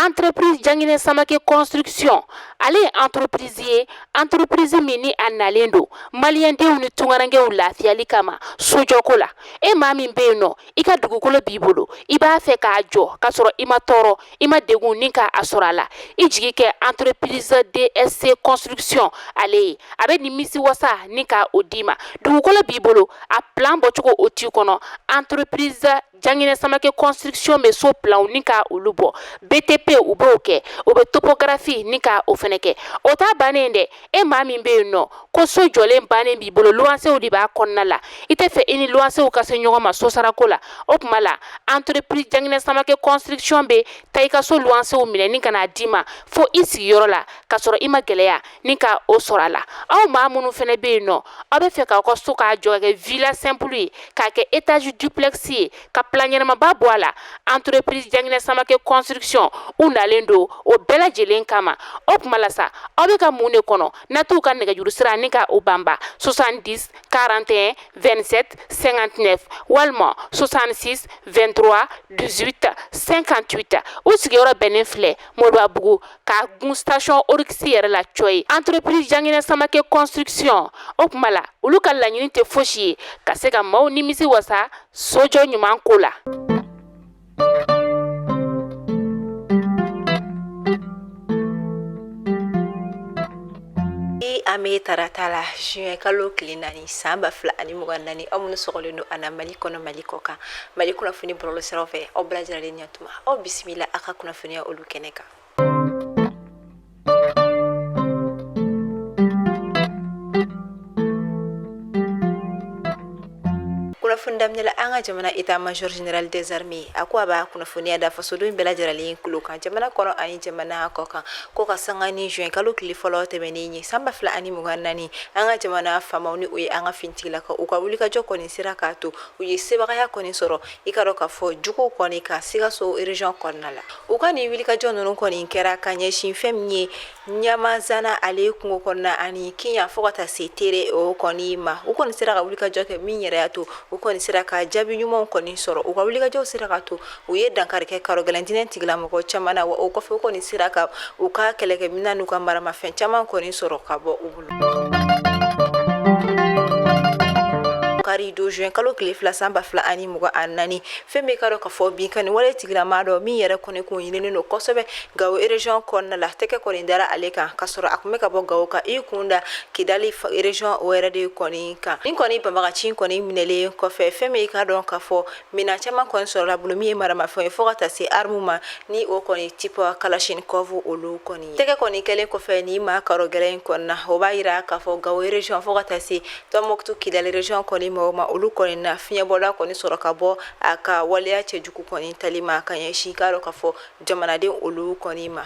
Entreprise Janginɛ Samake Construction, ale ye entreprise ye, entreprise min ni a nalen don maliyɛndenw ni tunkarankew lafiyali kama sojɔko la. E maa min bɛ yen nɔ, i ka dugukolo b'i bolo, i b'a fɛ k'a jɔ k'a sɔrɔ i ma tɔɔrɔ, i ma degun ni k'a sɔrɔ a la, i jigi kɛ entreprise DSC Construction ale ye. A bɛ nimisi wasa ni ka o d'i ma. Dugukolo b'i bolo, a plan bɔcogo o t'i kɔnɔ, entreprise Janginɛ Samake Construction bɛ so planw ni ka olu bɔ. BTP u b'o kɛ, u bɛ topographie ni ka o fɛnɛ kɛ. O t'a bannen dɛ. E maa min bɛ yen nɔ ko so jɔlen bannen b'i bolo, luwansew de b'a kɔnɔna la, i tɛ fɛ i ni luwansew ka se ɲɔgɔn ma sosarako la, o tuma la entreprise Janginɛ Samake Construction bɛ taa i ka so luwansew minɛ ni ka n'a d'i ma fo i sigiyɔrɔ la, k'a sɔrɔ i ma gɛlɛya ni ka o sɔrɔ a la. Aw maa minnu fɛnɛ bɛ yen nɔ, aw bɛ fɛ k'aw ka so k'a jɔ ka kɛ villa simple ye, k'a kɛ étage duplex ye, ka plan ɲɛnamaba bɔ a la, entreprise Janginɛ Samake Construction u nalen don o bɛɛ lajɛlen kama. O tuma la sa, aw bɛ ka mun de kɔnɔ? Na t'u ka nɛgɛjuru sira ni ka o banba 70 41 27 59 walima 66 23 18 58. U sigiyɔrɔ bɛnnen filɛ Moribabugu ka gun station Oryx yɛrɛ la cɔyi. Entreprise Janginɛ Samake Construction, o tuma la olu ka laɲini tɛ fosi ye ka se ka maaw nimisi wasa sojɔ ɲuman ko la. An bɛ tarata la, juin kalo tile 4, san 2024. Aw minnu sɔgɔlen don an na Mali kɔnɔ, Mali kɔ kan, Mali kunnafoni bɔlɔlɔsiraw fɛ, aw bɛɛ lajɛlen ɲatuma, aw bisimila aw ka kunnafoniya olu kɛnɛ kan. Kunnafoni daminɛ la, an ka jamana état major général des armées, a ko a b'a kunnafoniya da fasoden bɛɛ lajɛlen tulo kan, jamana kɔnɔ ani jamana kɔ kan, ko ka sanga ni juin kalo tile fɔlɔ tɛmɛnen ye, san 2024, an ka jamana faamaw ni o ye an ka finitigilakaw, u ka wulikajɔ kɔni sera k'a to u ye sebagaya kɔni sɔrɔ, i ka dɔn k'a fɔ juguw kɔni kan Sikaso région kɔnɔna la. U ka nin wulikajɔ ninnu kɔni kɛra ka ɲɛsin fɛn min ye Ɲamazana ale kungo kɔnɔna ani Kiɲan fo ka taa se Tere o kɔni ma. U kɔni sera ka wulikajɔ kɛ min yɛrɛ y'a to u kɔni sera ka jaabi ɲumanw kɔni sɔrɔ. U ka wulikajɔw sera ka to u ye dankari kɛ karɔgɛlɛn diinɛ tigilamɔgɔ caman na, wa o kɔfɛ u kɔni sera ka u ka kɛlɛkɛminɛn n'u ka maramafɛn caman kɔni sɔrɔ ka bɔ u bolo. Kari don juin kalo tile 2, san 2024, fɛn bɛ ka dɔn k'a fɔ binkanni wale tigilamaa dɔ min yɛrɛ kɔni kun ɲininen don kosɛbɛ Gawo région kɔnɔna la, tɛgɛ kɔni dara ale kan ka sɔrɔ a tun bɛ ka bɔ Gawo ka i kun da Kidali région o yɛrɛ de kɔni kan. Nin kɔni banbagaci kɔni minɛlen kɔfɛ, fɛn min ka dɔn k'a fɔ minɛn caman kɔni sɔrɔla bolo min ye maramafɛn ye fo ka taa se arme ma, ni o kɔni type Kalachnikov olu kɔni. Tɛgɛ kɔni kɛlen kɔfɛ ni maa karo gɛlɛn in kɔni na, o b'a yira k'a fɔ Gawo région fo ka taa se Tɔnbɔkutu Kidali région kɔni maaw ma, olu kɔni na fiɲɛbɔda kɔni sɔrɔ ka bɔ a ka waleya cɛjugu kɔni tali ma ka ɲɛsin k'a dɔn k'a fɔ jamanaden olu kɔni ma.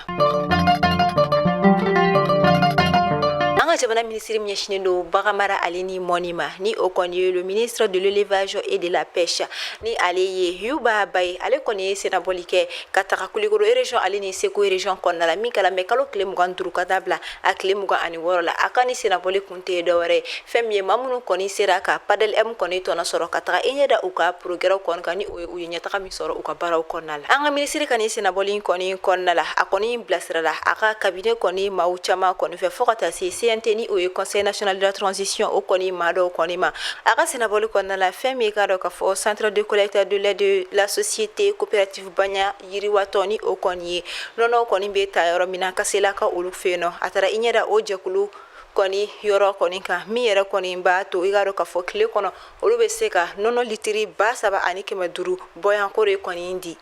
An ka jamana minisiri min ɲɛsinnen don baganmara ale ni mɔni ma, ni o kɔni ye le ministre de l'élevage et de la pêche, ni ale ye Yuba Ba ye, ale kɔni ye sennabɔli kɛ ka taga Kulikoro région ale ni Segu région kɔnɔna la, min kɛla mɛ kalo tile 25 ka taa bila a tile 26 la. A ka ni sennabɔli kun tɛ dɔwɛrɛ ye, fɛn min ye maa minnu kɔni sera ka PADEL M kɔni tɔnɔ sɔrɔ ka taga i ɲɛ da u ka progrès kɔni kan, ni o ye u ye ɲɛtaga min sɔrɔ u ka baaraw kɔnɔna la. An ka minisiri ka nin sennabɔli kɔni kɔnɔna la, a kɔni bilasirala a ka cabinet kɔni maaw caman kɔni fɛ fo ka taa se CNT, ni o ye Conseil national de la transition, o kɔni maa dɔw kɔni ma. A ka sennabɔli kɔnɔna la, fɛn min k'a dɔn k'a fɔ centre de collecte de lait de la société coopérative Baɲa Yiriwatɔ, ni o kɔni ye nɔnɔ kɔni bɛ ta yɔrɔ min na Kasela ka olu fɛ yen nɔ, a taara i ɲɛ da o jɛkulu kɔni yɔrɔ kɔni kan, min yɛrɛ kɔni b'a to i k'a dɔn k'a fɔ tile kɔnɔ olu bɛ se ka nɔnɔ litiri 3500 bɔyanko de kɔni di.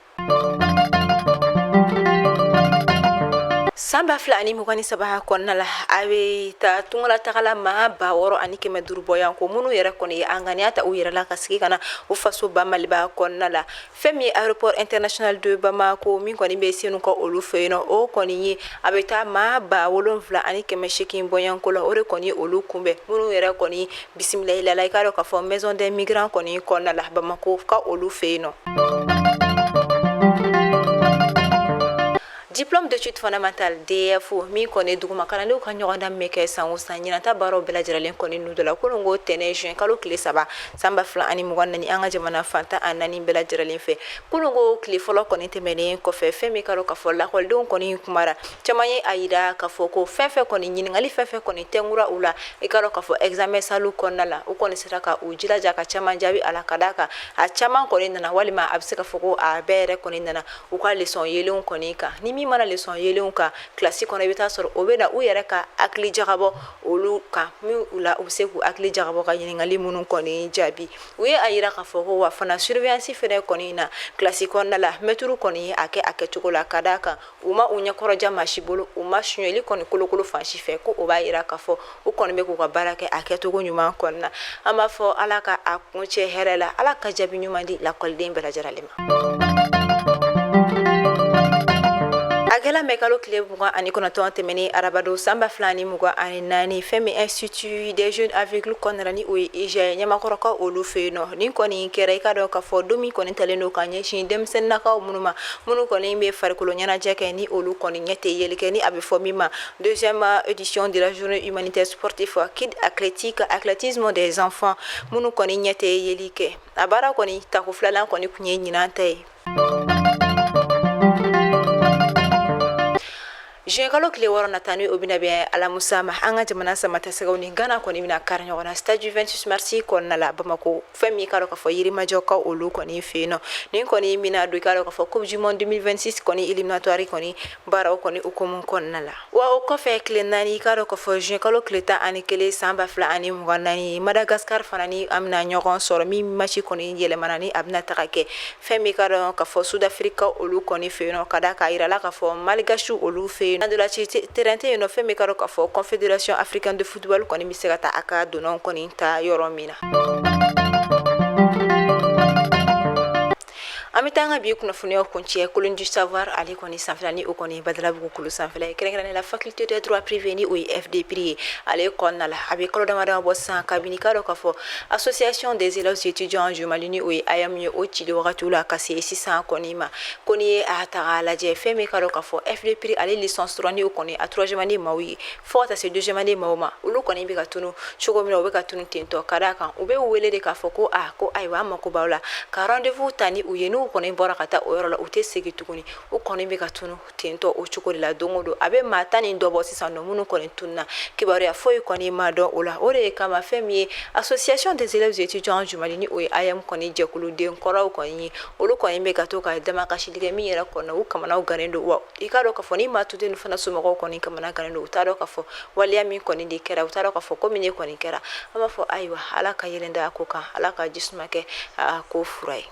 San 2023 kɔnɔna la, a bɛ taa tungalatagala maa 6500 bɔyanko, minnu yɛrɛ kɔni ye a ŋaniya ta u yɛrɛ la ka sigi ka na u faso ba Maliba kɔnɔna la. Fɛn min ye aéroport international de Bamako min kɔni bɛ Senu ka olu fɛ yen nɔ, o kɔni ye a bɛ taa maa 7800 bɔyanko la, o de kɔni olu kunbɛn, minnu yɛrɛ kɔni bisimila la i k'a dɔn k'a fɔ maison des migrants kɔni kɔnɔna la Bamako ka olu fɛ yen nɔ. Diplôme d'études fondamentales DEF min kɔni duguma kalandenw ka ɲɔgɔndan min bɛ kɛ san o san, ɲinan ta baaraw bɛɛ lajɛlen kɔni nu dɔ la kununko tɛnɛn juin kalo tile 3 san 2024, an ka jamana fan 14 bɛɛ lajɛlen fɛ. Kununko tile fɔlɔ kɔni tɛmɛnen kɔfɛ, fɛn min ka dɔn k'a fɔ lakɔlidenw kɔni kumara, caman ye a yira k'a fɔ ko fɛn fɛn kɔni ɲininkali fɛn fɛn kɔni tɛnkura u la, i ka dɔn k'a fɔ examen salle kɔnɔna la, u kɔni sera ka u jilaja ka caman jaabi a la, ka d'a kan a caman kɔni nana, walima a bɛ se ka fɔ ko a bɛɛ yɛrɛ kɔni nana u ka leçon yelenw kɔni kan. Ni min mana leçon yelenw kan kilasi kɔnɔ, i bɛ taa sɔrɔ o bɛ na u yɛrɛ ka hakili jagabɔ olu kan, min u la u bɛ se k'u hakili jagabɔ ka ɲininkali minnu kɔni jaabi. U ye a yira k'a fɔ ko wa fana surveillance fɛnɛ kɔni na kilasi kɔnɔna la, mɛtiriw kɔni ye a kɛ a kɛcogo la, ka d'a kan u ma u ɲɛkɔrɔja maa si bolo, u ma sonyɛli kɔni kolokolo fan si fɛ, ko o b'a yira k'a fɔ u kɔni bɛ k'u ka baara kɛ a kɛcogo ɲuman kɔnɔna na. An b'a fɔ Ala ka a kuncɛ hɛrɛ la, Ala ka jaabi ɲuman di lakɔliden bɛɛ lajɛlen ma. A kɛla mɛ kalo tile 29 tɛmɛnen arabadon san 2024, fɛn min Institut des jeunes aveugles kɔnɔna, ni o ye IJA ye Ɲamakɔrɔkaw olu fɛ yen nɔ. Nin kɔni kɛra, i ka dɔn k'a fɔ don min kɔni talen don ka ɲɛsin denmisɛnninnakaw minnu ma, minnu kɔni bɛ farikolo ɲɛnajɛ kɛ ni olu kɔni ɲɛ tɛ yeli kɛ, ni a bɛ fɔ min ma deuxième édition de la journée humanitaire sportive Kid Athlétique, athlétisme des enfants minnu kɔni ɲɛ tɛ yeli kɛ. A baara kɔni tako filanan kɔni tun ye ɲinan ta ye. Juin kalo tile 6 nata, ni o bɛna bɛn alamusa ma, an ka jamana samatasɛgɛw ni Ghana kɔni bɛna kari ɲɔgɔn na stade du 26 mars kɔnɔna la Bamakɔ, fɛn min ka dɔn k'a fɔ Yirimajɔkaw olu kɔni fɛ yen nɔ. Nin kɔni bɛna don, i ka dɔn k'a fɔ Coupe du monde 2026 kɔni éliminatoire kɔni baaraw kɔni hukumu kɔnɔna la. Wa o kɔfɛ tile 4, i ka dɔn k'a fɔ juin kalo tile 11 san 2024, Madagascar fana ni an bɛna ɲɔgɔn sɔrɔ, min match kɔni yɛlɛmana, ni a bɛna taga kɛ fɛn min ka dɔn k'a fɔ Sud-Afrique olu kɔni fɛ yen nɔ, ka da k'a yira la k'a fɔ Malgache olu fɛ yen ntolanci terrain tɛ yen nɔ, fɛn min ka dɔn k'a fɔ Confédération africaine de football kɔni bɛ se ka taa a ka donnanw kɔni ta yɔrɔ min na. An bɛ taa an ka bi kunnafoniyaw kuncɛ Colline du savoir ale kɔni sanfɛla, ni o kɔni Badalabugu kulu sanfɛla ye, kɛrɛnkɛrɛnnenya la faculté de droit privé, ni o ye FDPRI ye, ale kɔnɔna la. A bɛ kalo dama dama bɔ sisan kabini k'a dɔn k'a fɔ Association des élèves étudiants du Mali, ni o ye AEEM ye, o cili wagatiw la ka se sisan kɔni ma, ko n'i ye a ta k'a lajɛ, fɛn min ka dɔn k'a fɔ FDPRI ale licence 3, ni o kɔni a troisième année maaw ye, fo ka taa se deuxième année maaw ma, olu kɔni bɛ ka tunu cogo min na, u bɛ ka tunu tentɔ, ka d'a kan u bɛ wele de k'a fɔ ko a ko ayiwa, an mako b'aw la, ka rendez-vous ta ni u ye. N'u kɔni bɔra ka taa o yɔrɔ la, u tɛ segin tuguni. U kɔni bɛ ka tunu tentɔ o cogo de la don o don. A bɛ maa tan ni dɔ bɔ sisan nɔ minnu kɔni tununa, kibaruya foyi kɔni ma dɔn o la. O de kama fɛn min ye Association des élèves étudiants du Mali, ni o ye AEEM kɔni jɛkuluden kɔrɔw kɔni ye, olu kɔni bɛ ka to ka damakasili kɛ, min yɛrɛ kɔnɔ u kamanaw gannen don. Wa i k'a dɔn k'a fɔ ni maa tuden fana somɔgɔw kɔni kamana gannen don, u t'a dɔn k'a fɔ waleya min kɔni de kɛra, u t'a dɔn k'a fɔ ko min de kɔni kɛra. An b'a fɔ ayiwa, Ala ka yelen da a ko kan, Ala ka jisuma kɛ a ko fura ye.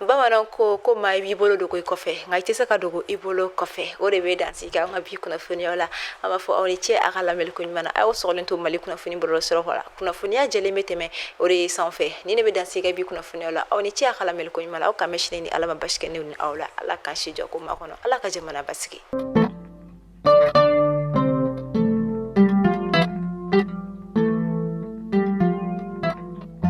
Bamananw ko maa i b'i bolo dogo i kɔfɛ, nka i tɛ se ka dogo i bolo kɔfɛ. O de bɛ dansigi an ka bi kunnafoniyaw la. An b'a fɔ aw ni ce a ka lamɛnni ko ɲuman na. A y'aw sɔgɔlen to Mali kunnafoni bɔlɔlɔsiraw la, kunnafoniya jɛlen bɛ tɛmɛ o de ye sanfɛ. Ni ne bɛ dansigi bi kunnafoniyaw la, aw ni ce a ka lamɛnni ko ɲuman na. Aw k'an bɛn sini ni Ala ma basi kɛ ne ni aw la. Ala k'an si jɔ ko makɔnɔ, Ala ka jamana basigi.